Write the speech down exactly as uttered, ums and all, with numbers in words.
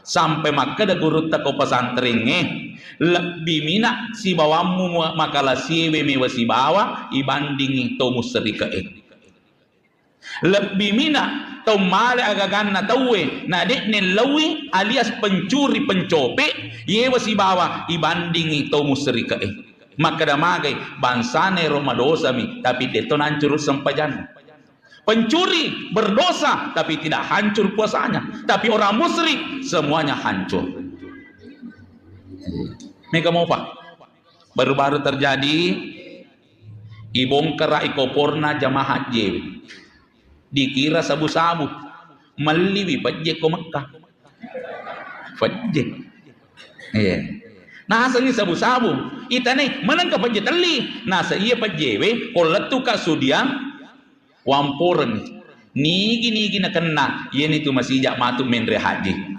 Sampai makkeda gurutta ko pesantrengnge, lebbi mina sibawammu mua-, makalasie we mewa sibawa ibandingi to musyrike'e. Lebbi mina tau male agaganna tauwe, na de'ne laui alias pencuri pencope, yewa sibawa ibandingi to musyrike'e. Makkeda magai, bangsana ero madosami, tapi de'to nancuru sempajanna. Pencuri berdosa, tapi tidak hancur puasanya. Tapi orang musyrik, semuanya hancur. Mega mopa. Baru-baru terjadi, ibongkara ikoporna jamaah haji. Dikira sabu-sabu. Melliwi pejje ko Mekah. Pejje. Iya. Nasengi sabu-sabu. Itane, menengka pejje telli. Nasa iya pejjewe, ko lettuka sudiang, wamporeng. Nigi-nigi nakenna, yenitu masija matu menre haji.